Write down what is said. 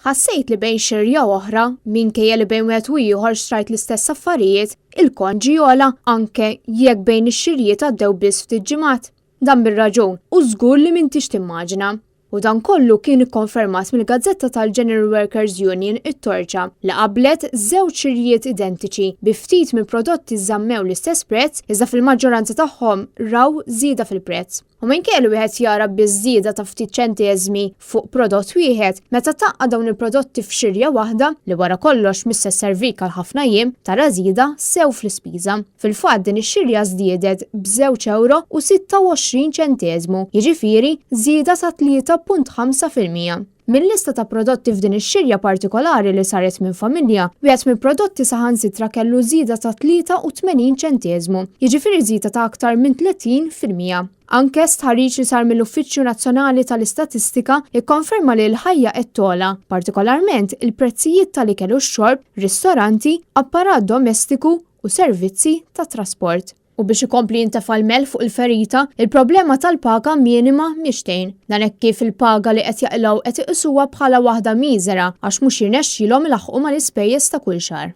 Ħassejt li bejn xirja u oħra, minkejja li bejn wieħed u ieħor xtrajt l-istess affarijiet, il-kont ġie ogħla anke jekk bejn ix-xirjiet għaddew biss ftit ġimgħat. Dan bir-raġun u żgur li m'intix timmaġina. U dan kollu kien ikkonfermat mill-gazzetta tal-General Workers Union It-Torċa li qabblet żewġ xirjiet identiċi bi ftit mill-prodotti żammew l-istess prezz iżda fil-maġġoranza tagħhom raw żieda fil-prezz. U minkejja li wieħed jara biss żieda ta' ftit ċenteżmi fuq prodott wieħed, meta tgħaqqad dawn il-prodotti f'xirja waħda, li wara kollox mhix se sservik għal ħafna jiem, tara żieda sew fl-ispiża. Fil-fatt din ix-xirja żdiedet b'żewġ ewro u 26 ċenteżmu, jiġifieri żieda ta' 3.5%. Mil-lista ta' prodotti f'din ix-xirja partikolari li saret minn familja, wieħed mill-prodotti saħansitra kellu żieda ta' 83 ċenteżmu, jiġifieri żieda ta' aktar minn 30%. Anke stħarriġ li sar mill-Uffiċċju Nazzjonali tal-Istatistika ikkonferma li l-ħajja qed togħla, partikolarment il-prezzijiet tal-ikel u x-xorb, ristoranti, apparat domestiku u servizzi tat-trasport. U biex ikompli jintefa' l-melħ fuq il-ferita, il-problema tal-paga minima mhix tgħin. Dan hekk kif il-paga li qed jaqilgħu qed iqisuha bħala waħda miżera għax mhux jirnexxilhom ilaħħqu mal-ispejjeż ta' kull xahar.